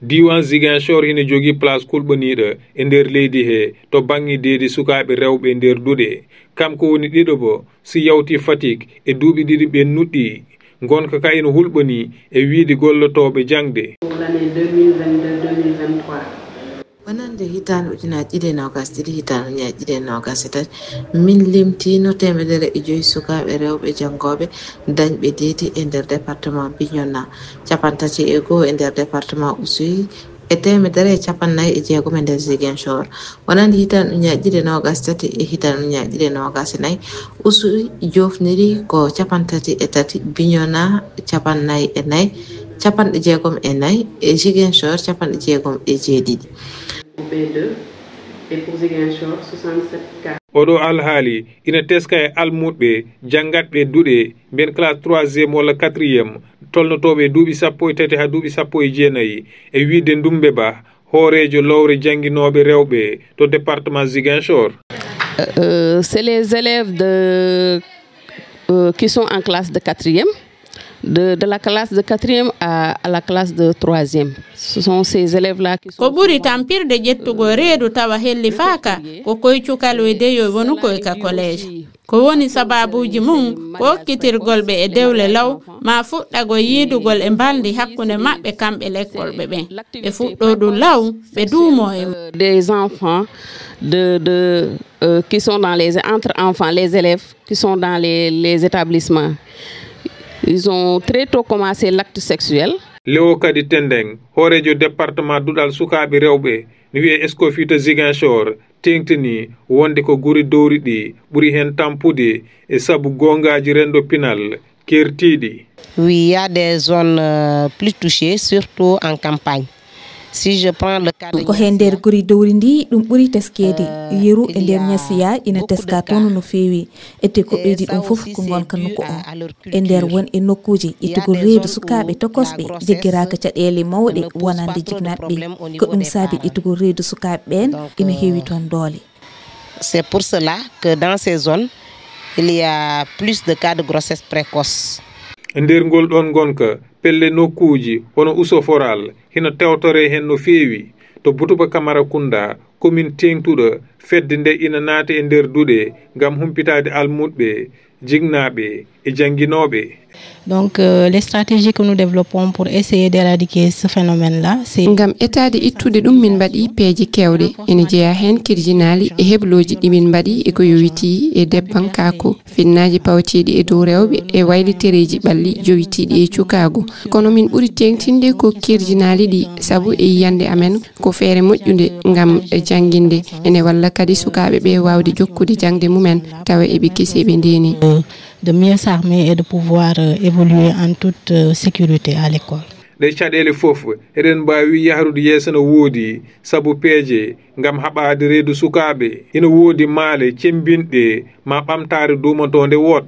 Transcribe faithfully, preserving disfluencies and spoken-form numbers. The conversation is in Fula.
Diiwaan Ziguinchor hino jogii place kulɓaniiɗo e nder leydi he to baŋŋe deedi sukaaɓe rewɓe e nder duɗe. Kam ko woni ɗiɗo bo si yawti Fatick e duuɓi ɗiɗi ɓennuɗi. Ngonka ka ina hulɓanii e wiide gollotooɓe jaŋde. Wonande hitaande ujunaaji ɗiɗi e noogas ɗiɗi, hitaande ujunaaji ɗiɗi e noogas e tati, min limtiino teemedere e joyi sukaaɓe rewɓe janngooɓe dañɓe deedi e nder département Bignona, capanɗe tati e go'o e nder département Oussouye, e teemedere e cappanɗe nayi e jeegom e nder Ziguinchor. Wonande hitaande ujunaaji ɗiɗi e noogas e tati e hitaande ujunaaji ɗiɗi e noogas e nayi, Oussouye joofniri ko capanɗe tati e tati, Bignona capanɗe nayi e nayi, capanɗe jeegom e nayi, e Ziguinchor capanɗe jeegom e jeeɗiɗi. Oɗo alhaali ina teska e almuuɗɓe janngatɓe duɗe mbiyen classe troisième walla quatrième, tolnotooɓe e duuɓi sappo e tati haa duuɓi sappo e jeenayi, e wiide Ndumbe Ba, hooreejo lowre jannginooɓe rewɓe to département Ziguinchor. Euh, c'est les élèves de, euh, qui sont en classe de quatrième, de, de la classe de quatrième à, à la classe de troisième. Ce sont ces élèves-là qui sont... Ko ɓuri tampirde ƴettugol reedu tawa hellifaaka ko koy cukalooy deyoy wonu koy ka collège. Ko woni sabaabuuji mum ko okkitirgol ɓe e dewle law, maa fuɗɗagol yiidugol e mbalndi hakkunde maɓɓe kamɓe lekkolɓe ɓen. Ɓe fuɗɗoo ɗum law, ɓe duumoo e mum. Des enfants de, de, euh, qui sont dans les, entre enfants, les élèves qui sont dans les, les établissements. Ils ont très tôt commencé l'acte sexuel. Lewo Kadi Tendeng, hooreejo département duɗal sukaaɓe rewɓe, ne wi'ee Escoffier to Ziguinchor, teeŋtinii wonde ko guri dowri ɗi ɓuri heen tampude e sabu goongaaji renndo pinal keertiiɗi. Oui, il y a des zones euh, plus touchées, surtout en campagne. Si je prends le cas de... Ko he nder guri dowri ndi ɗum ɓuri teskeede. Yeru e nder Niassia ina teska toon no feewi. Ete ko ɓeydi ɗum fof ko ngonka nokku o. E nder won e nokkuuji ittugol reedu sukaaɓe tokosɓe jeggiraaka caɗeele mawɗe wonande jiknaaɓe ɓe. Ko ɗum saabi ittugol reedu sukaaɓe ɓeen ina heewi toon doole. C'est pour cela que dans ces zones, il y a plus de cas de grossesse précoce. E nder ngol ɗoon ngonka, pelle nokkuuji hono Ousso Foral hino tewtoree heen no feewi. To Boutoupa Camaracounda, commune teeŋtuɗo, fedde nde ina naata e nder duɗe ngam humpitaade almuuɗɓe, jiknaaɓe e jannginooɓe. Donc, euh, les stratégies que nous développons pour essayer d'éradiquer ce phénomène-là, c'est... Ngam etaade ittude ɗum, min mbaɗi peeje keewɗe. Ene jeyaa heen kirjinaali e heblooji ɗi min mbaɗi e ko yowitii e debbankaaku, finnaaji pawateeɗi e dow rewɓe e waylitereeji ɓalli jowitiiɗi e cukaagu. Kono min ɓuri teeŋtinde ko kirjinaali ɗi, sabu e yiyannde amen ko feere moƴƴunde ngam jannginde. Ene walla kadi sukaaɓe ɓe waawde jokkude jaŋde mumen tawa eɓe kesi eɓe ndeeni. De mieux s'armer et de pouvoir euh, évoluer en toute euh, sécurité à l'école. Ɗee caɗeele fof eɗen mbaawi yahrude yeeso no woodi, sabu peeje ngam haɓaade reedu sukaaɓe ina woodi maale cemmbinɗe maa ɓamtaare duumantoonde woot.